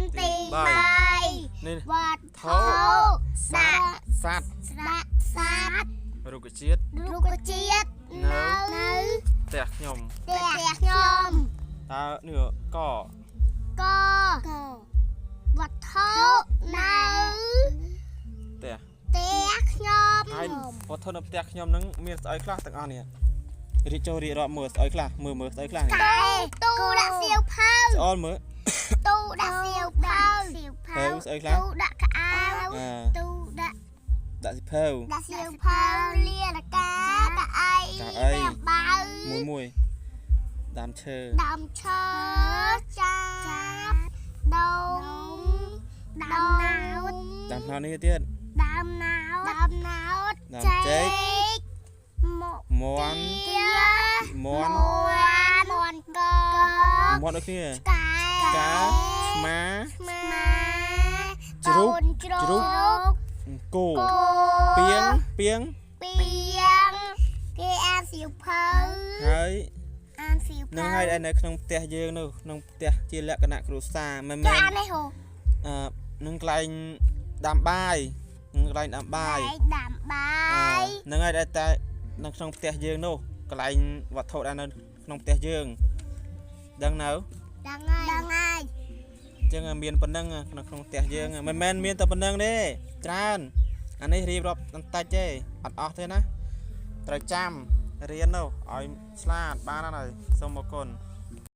នទី 3 នេះ វត្ថុដាក់ សត្វ ដាក់សត្វ រុក្ខជាតិ រុក្ខជាតិនៅ ផ្ទះខ្ញុំ ផ្ទះខ្ញុំ តើនេះក កវត្ថុនៅ ផ្ទះ ផ្ទះខ្ញុំ ហើយវត្ថុនៅផ្ទះខ្ញុំហ្នឹងមានស្អីខ្លះទាំងអស់នេះរៀបចូលរៀបរាប់មើលស្អីខ្លះមើលមើលស្អីខ្លះនេះ កែទូដាក់សៀវភៅ ស្អល់មើល ទូដាក់សៀវភៅ ភៅស្អីខ្លះ ទូដាក់កៅអៅ អើ ទូដាក់ ដាក់សិភៅ ដាក់សៀវភៅលាលកាកៅអី កៅអី ផ្ទះបៅ មួយមួយដើមឈើ ដើមឈើចាប់ដុំដើមណោត ដើមផ្លោនេះទៀត ដើមណោតដើមណោត ដើមចេក មក មន់ ទា មន់ មន់ក មន់ដូចគ្នា កែ កាឆ្មា ឆ្មា ជ្រូក កូនជ្រូ ជ្រូក ក គោ គោ ពីងពីង ពីងគេអានសៀវភៅ ហើយ អានសៀវភៅ នឹងហើយដែលនៅក្នុងផ្ទះយើងនោះក្នុងផ្ទះជាលក្ខណៈគ្រួសារមិន ចា មែន អាននេះហូ អឺនឹងកន្លែងដាំបាយនឹងកន្លែងដាំបាយ ដាំបាយ នឹងហើយដែលតែនៅក្នុងផ្ទះយើងនោះកន្លែងវត្ថុដែលនៅក្នុងផ្ទះយើងដឹងនៅ ដឹងហើយដឹងហើយ អញ្ចឹងមានប៉ុណ្ណឹងនៅក្នុងផ្ទះយើងមិនមែនមានតែប៉ុណ្ណឹងទេច្រើនអានេះរៀបរាប់បន្តិចទេអត់អស់ទេណាត្រូវចាំរៀននោះឲ្យឆ្លាតបានហើយសូមអរគុណ។